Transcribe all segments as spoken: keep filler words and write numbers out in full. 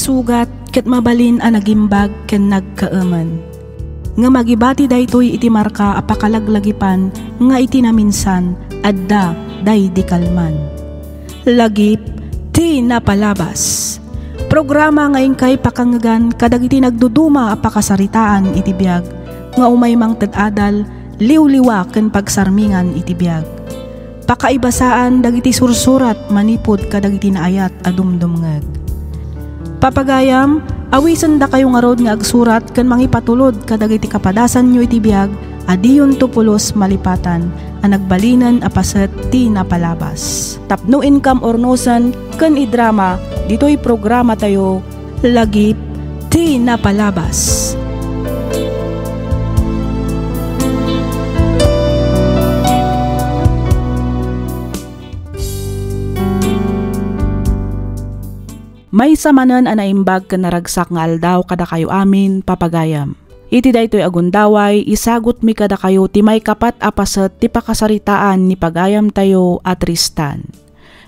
Sugat ket mabalin a nagimbag ken nagkaemen. Ngem agibati daytoy iti marka a pakalaglagipan nga iti naminsan, adda daydi kalman. Lagip ti napalabas. Programa nga inkay pakangngegan kadagiti nagduduma a pakasaritaan iti biag nga umay mangted adal, liwliwa ken pagsarmingan iti biag. Pakaibasaan dagiti sursurat manipud kadagiti naayat a dumdumngeg. Papagayam, awisendakayo ngarud nga agsurat ken mangipatulod kadagiti kapadasanyo iti biag a diyonto pulos malipatan a nagbalinen a paset ti napalabas. Tapno inkam urnosen ken idrama ditoy programatayo, Lagip ti Napalabas. Maysa manen a naimbag ken naragsak nga aldaw kadakayo amin, papagayam. Iti daytoy a gundaway, isagutmi kadakayo ti maikapat a paset ti pakasaritaan ni pagayamtayo a Tristan.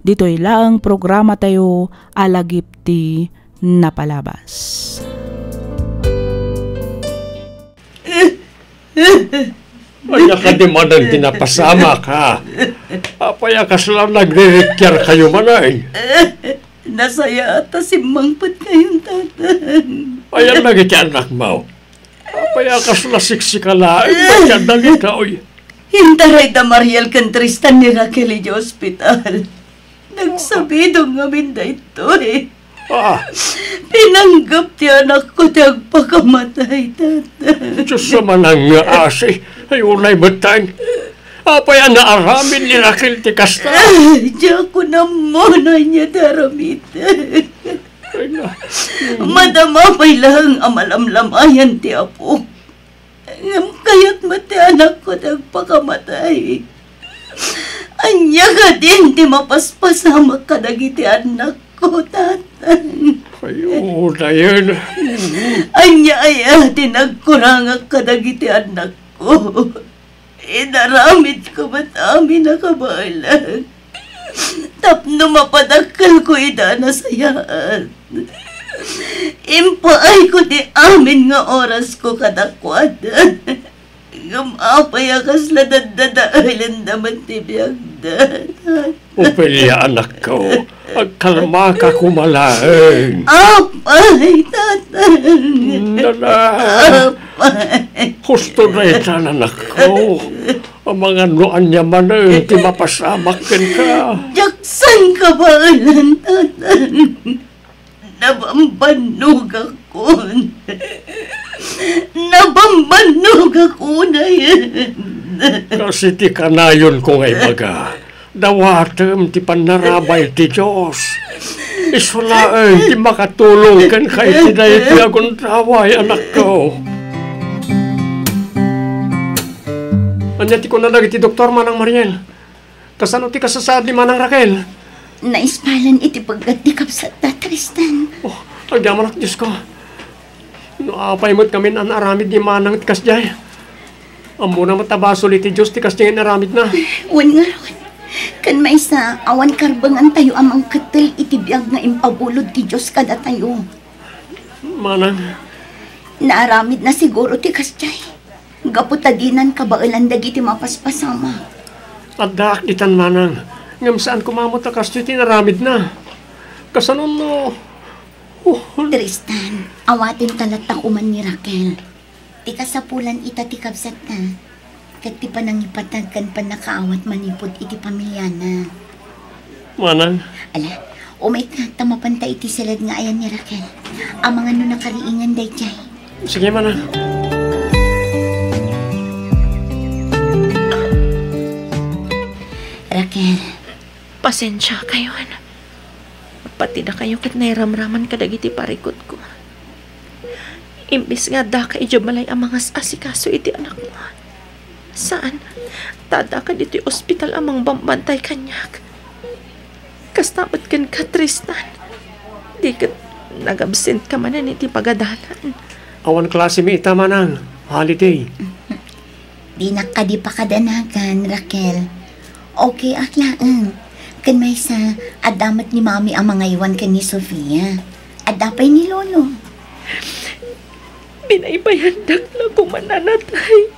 Ditoy laeng programatayo a Lagip ti Napalabas. Ania kadi manen ti napasamak, ha? Apay a kasla nagririkiarkayo manen? Nasayaat ta simmangpetkayon, Tatang. Ayan dagiti annakmo. Apay a kasla siksika laeng dagiti adda ditoy? Intarayda Mariel ken Tristan ni Raquel idiay ospital. Nagsabidong ngamin daytoy. Ah. Pinanggep ti anakko ti agpakamatay, Tatang. Diyos a manang nga asi, ay unay metten. Apay a naaramid ni Raquel ti kasta? Ay, diak ammo no ania ti aramiden. Ay, na. Madama pay laeng a malamlamayan ti apo. Ngem kayat met ti anakko ti agpakamatay. Ania kadin ti mapaspasamak kadagiti annakko, Tatang? Ay, oo, dayen. Ania aya ti nagkurangak kadagiti annakko? Inaramidko met amin a kabaelan tapno mapadakkelko ida a nasayaat. Impaayko ti amin nga orasko kadakuada. Ngem apay a kasla daddadaelenda met ti biagda? Ofelia, anakko, agkalmaka koma laeng. Apay, Tatang. Nana. Apay. Husto daytan, anakko. Amangan no ania manen ti mapasamak kenka. Diak saan kabaelan, Tatang. Nabambannogakon. Nabambannogak unayen. Kas iti kanayonko nga ibaga, dawatem ti pannarabay ti Dios. Isu laeng ti makatulong kenka iti daytoy a gundaway, anakko. Ania ti kuna dagiti doktor, Manang Mariel? Kasano ti kasasaad ni Manang Raquel? Naispalen iti pegget ti kabsatta, Tristan. Oh, agyamanak, Diosko. No apay met ngamin a naaramid ni Manang ti kasdiay. Ammona met a basol iti Dios ti kasdiay nga inaramidna. Wen ngarud, ken maysa, awan karbengantayo a mangkettel iti biag nga impabulod ti Dios kadatayo. Manang. Naaramidna siguro ti kasdiay. Gapu ta dinan kabaelan dagiti mapaspasamak. Addaak ditan, Manang, ngem saan koma met a kastoy ti inaramidna. Kasano no? Oh. Tristan, awatenta latta koman ni Raquel. Ti kasapulan ita ti kabsatta, ket ti panangipateg ken pannakaawat manipud iti pamiliana. Manang. Ala, umayka ta mapanta iti siled nga ayan ni Raquel. Amangan no nakariingan daydiay. Sige, Manang. Raquel. Pasensiakayon. Pati dakayo ket nairamraman kadagiti parikutko. Imbes nga addaka idiay balay a mangas-asikaso iti anakmo, saan, ta addaka ditoy ospital a mangbambantay kaniak. Kasta met kenka, Tristan. Di ket nagabsentka manen iti pagadalan. Awan klasemi ita, Manang. Holiday. Dinak kadi pakadanagan, Raquel. Okay ak laeng. Ken maysa, adda met ni Mami a mangaywan ken ni Sofia. Adda pay ni Lolo. Binaybayandak la koma a natay.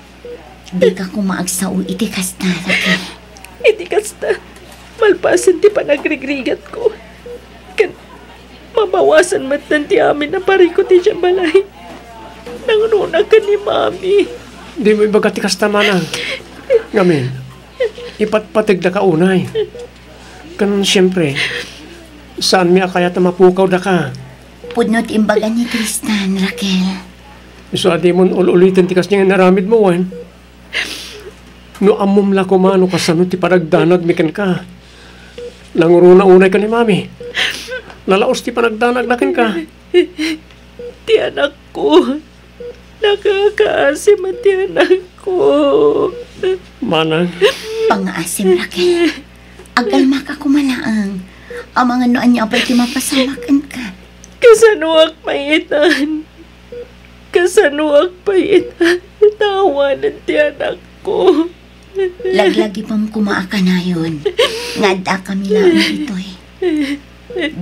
Dika koma agsao iti kasta, Raquel. Iti kasta, malpasen ti panagrigrigatko, ken mabawasan metten ti amin a parikut idiay balay. Nangruna ken ni Mami. Dimo ibaga ti kasta, manang. Ngamin, ipatpategdaka unay. Ken siempre, saanmi a kayat a mapukawdaka. Pudno ti imbaga ni Tristan, Raquel. Isu a dimon ul-uliten ti kasdiay nga inaramidmo, wen? No ammom la koma no kasano ti panagdanagmi kenka. Nanguruna unay ken ni Mami. Nalaos ti panagdanagna kenka. Ti anakko, nakakaasi met ti anakko. Manang. Pangngaasim, Raquel. Agkalmaka koma laeng. Amangan no ania pay ti mapasamak kenka. Kasanoak pay itan? Kasanoak pay itan? Taawanen ti anakko. Laglagipem koma a kanayon nga addakami laeng ditoy.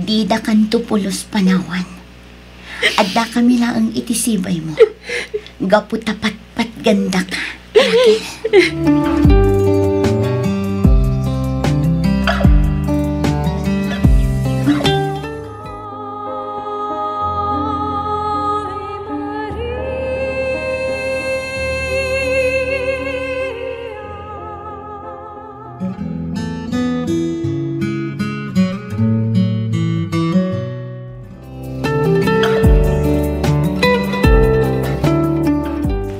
Didakanto pulos panawan. Addakami laeng iti sibaymo. Gapu ta patpatgandaka, Raquel.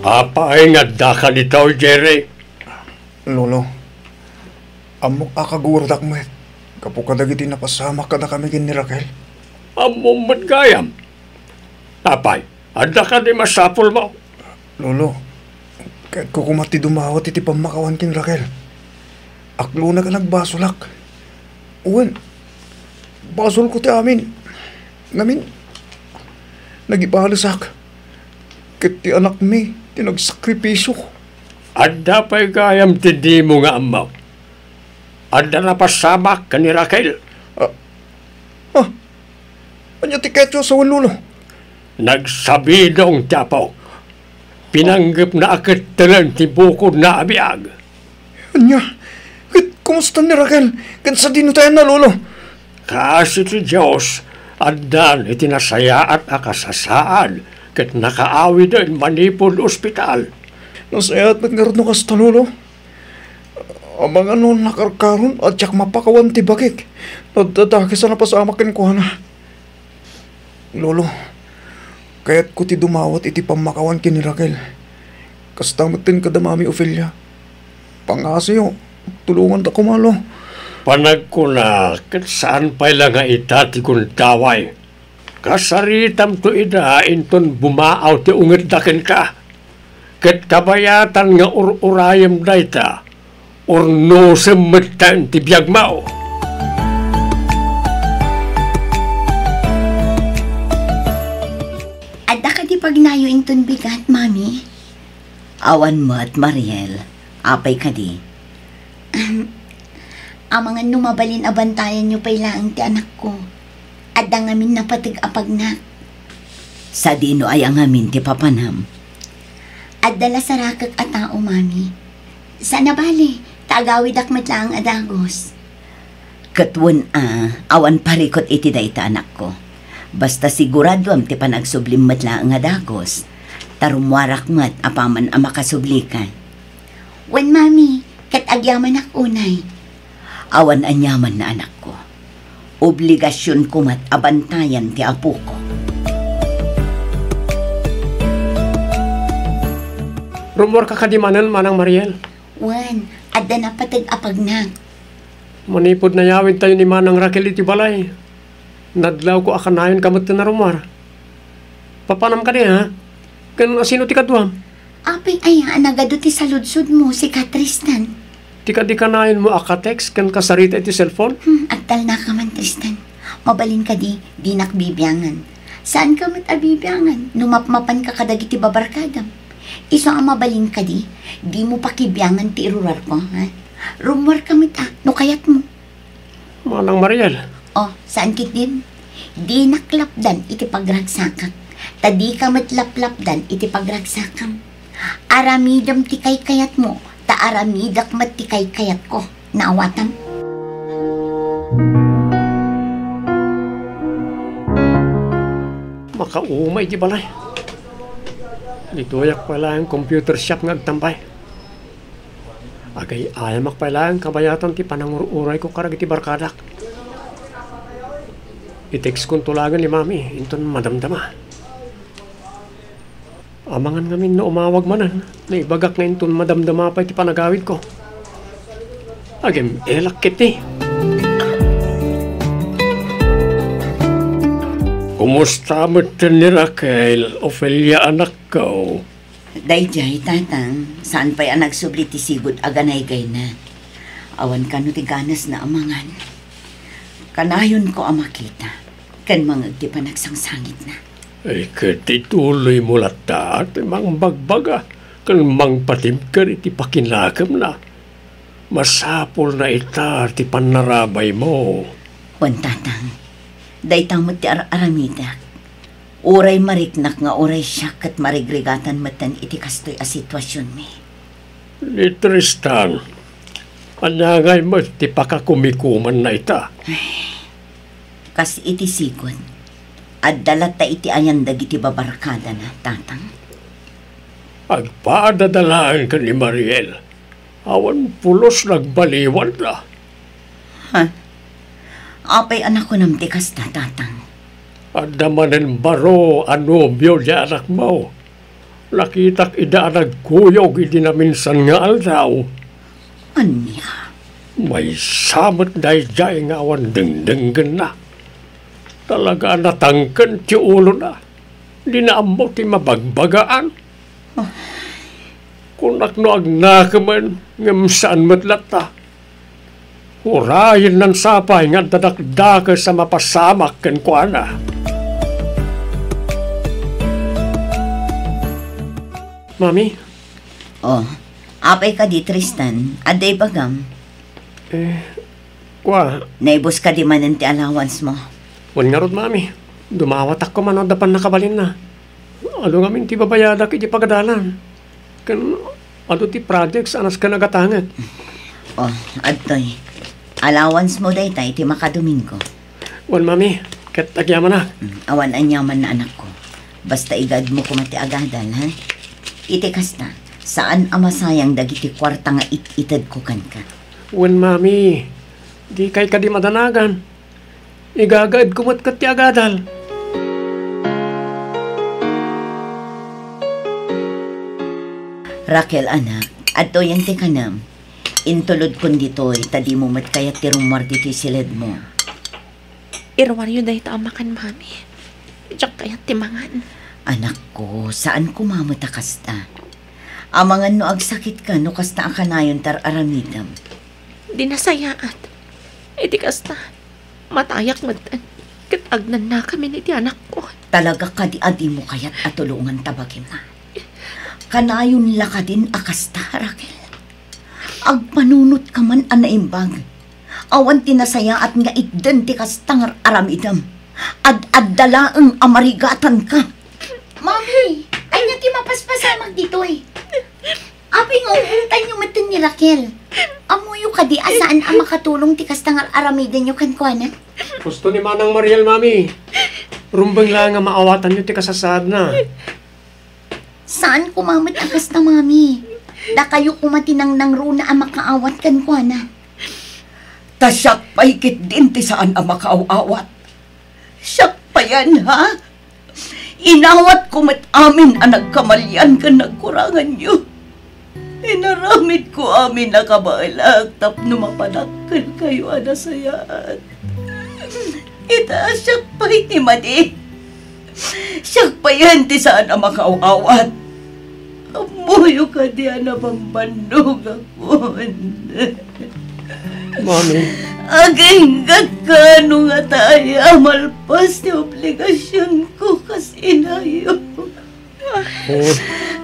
Apay nga addaka ditoy, Jerry? Lolo, ammok a kagurodak met gapu kadagiti napasamak kadakami ken ni Raquel. Ammom met gayam. Apay, adda kadi masapulmo? Lolo, kayatko koma ti dumawat iti pammakawan ken Raquel. Aklonak a nagbasolak. Wen, basolko ti amin. Ngamin, nagibalesak. Ket ti anakmi ti nagsakripisio. Adda pay gayam ti dimo nga ammo. Adda napasamak ken ni Raquel. Ah, ah, ania ti kayatyo a sawen, Lolo? Nagsabidong ti apok. Pinanggepna a kettelen ti bukodna a biag. Ania? Ket kumusta ni Raquel? Ket sadino ti ayanna, Lolo? Kaasi ti Dios, addan iti nasayaat a kasasaad ket nakaawiden manipud ospital. Nasayaat met ngarud no kasta, Lolo. Amangan no nakarkaron a diak mapakawan ti bakik no adda dakes a napasamak kenkuana. Lolo, kayatko ti dumawat iti pammakawan ken ni Raquel. Kasta metten kada Mami Ofelia. Pangngasiyo, tulonganta koma, Lo. Panagkuna, ket saan pay la nga ita ti gundaway. Kasaritamto ida inton bumaaw ti ungetda kenka. Ket kabayatan nga ur-urayem dayta, urnosem metten ti biagmo. Adda kadi pagnayo inton bigat, Mami? Awan met, Mariel. Apay kadi? Ahem. Amangan no mabalin a bantayanyo pay laeng ti anakko. Adda ngamin napateg a pagnak. Sadino aya ngamin ti papanam? Adda la sarakek a tao, Mami. Saan a bale, ta agawidak met laeng a dagus. Ket wen a, awan parikut iti dayta, anakko. Basta siguraduam ti panagsublim met laeng a dagus, ta rummuarak met apaman a makasublika. Wen, Mami, ket agyamanak unay. Awan aniamanna, anakko. Obligasionko met a bantayan ti apoko. Rummuarka kadi manen, Manang Mariel? Wen, adda napateg a pagnak. Manipud nayawidtayo ni Manang Raquel iti balay, nadlawko a kanayonka metten a rummuar. Papanam kadi, ha? Ken asino ti kaduam? Apay aya a nagadu ti saludsodmo, sika, Tristan? Ti kadi kanayonmo a ka-text ken kasarita iti cellphone? Hmm, agtalnaka man, Tristan. Mabalin kadi, dinak bibiangan. Saanka met a bibiangan no mapmapanka kadagiti babarkadam. Isu a mabalin kadi, dimo pakibiangan ti irurarko, ha? Rummuarka met a, no kayatmo. Manang Mariel. Oh, saan ketdin? Dinak lapdan iti pagragsakak, ta dika met laplapdan iti pagragsakam. Aramidem ti kaykayatmo, ta aramidek met ti kaykayatko. Naawatam? Makaumay ti balay. Ditoyak pay laeng computer shop nga agtambay. Agay-ayamak pay laeng kabayatan ti panangur-urayko kadagiti barkadak. I-textkon to laeng ni Mami, inton madamdama. Amangan ngamin no umawag manen, naibagak nga inton madamdama pay ti panagawidko. Agem-elak ketdi. Kumusta met ni Raquel, Ofelia, anakko? Daydiay, Tatang, saan pay a nagsubli ti sigud a ganaygayna. Awan kano ti ganasna a mangan. Kanayonko a makita ken mangngeg ti panagsangsangitna. Ay, ket ituloymo latta ti mangbagbaga ken mangpatibker iti pakinakemna. Masapulna ita ti pannarabaymo. Wen, Tatang, dayta met ti ar-aramidek. Uray mariknak nga uray siak ket marigrigatan metten iti kastoy a situasionmi. Ni Tristan, ania ngay met ti pakakumikumanna ita? Ay, kas iti sigud, adda latta iti ayan dagiti babarkadana, Tatang. Agpadada laeng ken ni Mariel. Awan pulos nagbaliwanda. Ha? Apay a nakunam ti kasta, Tatang? Adda manen baro a nobio di anakmo. Nakitak ida a nagkuyog idi naminsan nga aldaw. Ania? Maysa met daydiay nga awan dengdenggenna. Talaga a natangken ti ulona. Dina ammo ti mabagbagaan. Ah. Kunak no agnakemen, ngem saan met latta. Urayennan sapay nga adda dakdakes a mapasamak kenkuana. Mami? Oh, apay kadi, Tristan? Adda ibagam? Eh, kua. Naibus kadi manen ti allowance mo? Wen ngarud, Mami. Dumawatak koma no adda pannakabalinna. Adu ngamin ti babayadak iti pagadalan. Ken adu ti projects a nasken a gatangek. Oh, adtoy. Allowance mo dayta iti makadomingo. Wen, Mami, ket agyamanak. Mm, awan aniamanna, anakko. Basta igaedmo koma ti agadal, ha? Iti kasta, saan a masayang dagiti kuarta nga it-itedko kenka. Wen, Mami, dikay kadi madanagan. Igagaedko met ket ti agadal. Raquel, anak, adtoyen ti kanem. Intulodkon ditoy ta dimo met kayat ti rummuar ditoy siledmo. Iruaryo dayta a makan, Mami. Diak kayat ti mangan. Anakko, saan koma met a kasta. Amangan no agsakitka no kasta a kanayon ti ar-aramidem. Di nasayaat. Iti kasta, matayak metten. Ket agnannakamin iti anakko. Talaga kadi a dimo kayat a tulongan ta bagim, a? Kanayon la kadin a kasta, Raquel? Agpanunotka man a naimbag. Awan ti nasayaat nga itden ti kasta nga ar-aramidem. Ad-adda laeng a marigatanka. Mami, ania ti mapaspasamak ditoy? Apay nga ubbongtanyo metten ni Raquel? Ammoyo kadi a saan a makatulong ti kasta nga ar-aramidenyo kenkuana? Husto ni Manang Mariel, Mami. Rumbeng laeng a maawatanyo ti kasasaadna. Saan koma met a kasta, Mami. Dakayo koma ti nangnangruna a makaawat kenkuana. Ta siak pay ketdin ti saan a makaaw-awat. Siak payen, ha? Inawatko met amin a nagkamalian ken nagkuranganyo. Inaramidko amin a kabaelak tapno mapadakkelkayo a nasayaat. Ita, siak pay ti madi. Siak payen ti saan a makaaw-awat. Ammoyo kadi a nabambannogakon? Mami. Aginggatka no ngata aya a malpas ti obligasionko kas inayo. Oh.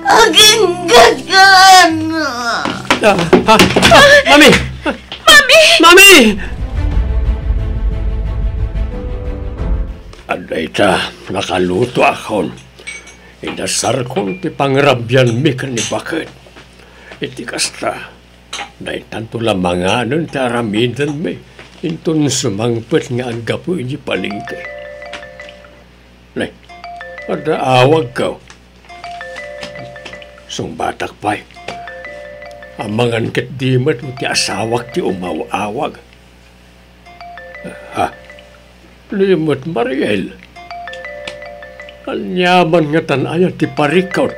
Aginggatka! Ah, ah, ah, Mami! Mami! Mami! Dayta, nakalutoakon. Inasarkon ti pangrabianmi ken ni Baket. Iti kasta, daytanto la manganen ti aramidenmi inton sumangpet nga aggapu idiay palengke. Nay, adda awagko. Sungbatak pay. Amangan ketdi met no ti asawak ti umaw-awag. Ha? Ni met, Mariel. Aniaman ngatan aya ti parikut?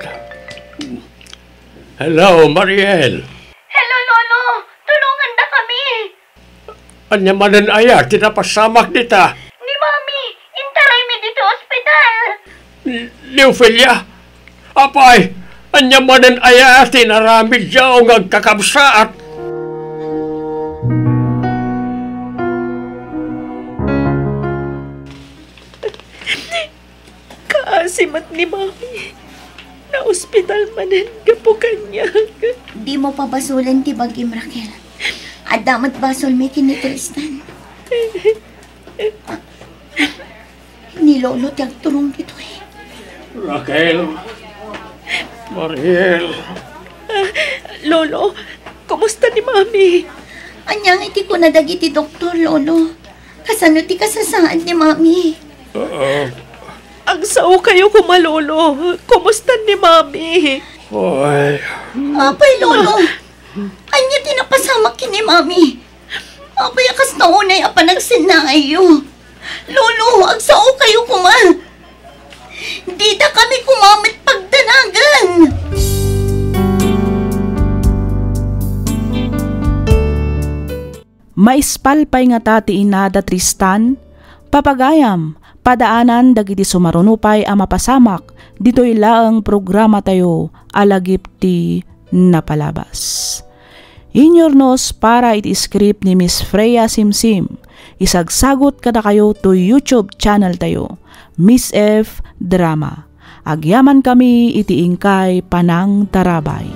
Hello, Mariel. Hello, Lolo. Tulongandakami. Ania manen aya ti napasamak dita? Ni Mami, intaraymi ditoy ospital. Ni Ofelia? Apay, ania manen aya ti inaramidyo nga agkakabsaat? Kaasi met ni Mami. Naospital manen gapu kaniak. Dimo pabasolen ti bagim, Raquel. Adda met basolmi ken ni Tristan. Ni Lolo ti agturong ditoy. Raquel. Mariel. Ah, Lolo, kumusta ni Mami? Ania ngay ti kuna dagiti doktor, Lolo? Kasano ti kasasaad ni Mami? Ah, Agsaokayo koma, Lolo. Kumusta ni Mami? Ay. Apay, Lolo. Ania ti napasamak ken ni Mami? Apay a kasta unay a panagsennaayyo? Lolo, agsaokayo koma. Dita kami koma met pagdanagan. Maispal pay ngata ti inada Tristan? Papagayam, padaanan dagiti sumaruno pay a mapasamak ditoy laeng programatayo a Lagip ti Napalabas. Inurnos para iti script ni Miss Freya Simsim, isagsagut kadakayo to YouTube channel tayo, Miss F Drama. Agyamankami iti inkay panangtarabay.